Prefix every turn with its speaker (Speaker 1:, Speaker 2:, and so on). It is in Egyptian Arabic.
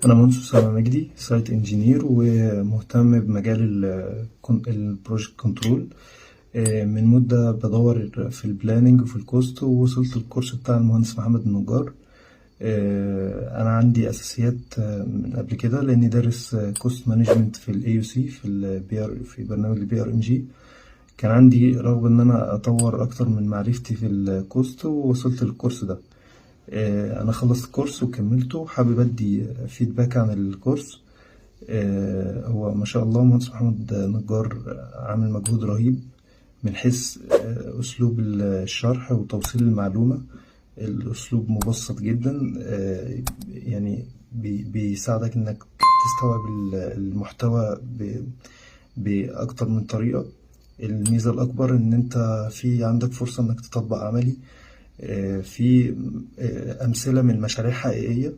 Speaker 1: أنا مهندس أسامة مجدي، site engineer ومهتم بمجال ال project control. من مدة بدور في ال planning وفي ال cost، ووصلت الكورس بتاع المهندس محمد النجار. أنا عندي أساسيات من قبل كده لأني دارس cost management في ال AUC، في ال PR، في برنامج ال PRMG. كان عندي رغبة إن أنا أطور أكتر من معرفتي في ال cost، ووصلت للكورس ده. انا خلصت الكورس وكملته، حابب ادي feedback عن الكورس. هو ما شاء الله مهندس محمد نجار عامل مجهود رهيب من حيث اسلوب الشرح وتوصيل المعلومة. الاسلوب مبسط جدا، يعني بيساعدك انك تستوعب المحتوى باكتر من طريقة. الميزة الاكبر ان انت في عندك فرصة انك تطبق عملي في أمثلة من مشاريع حقيقية.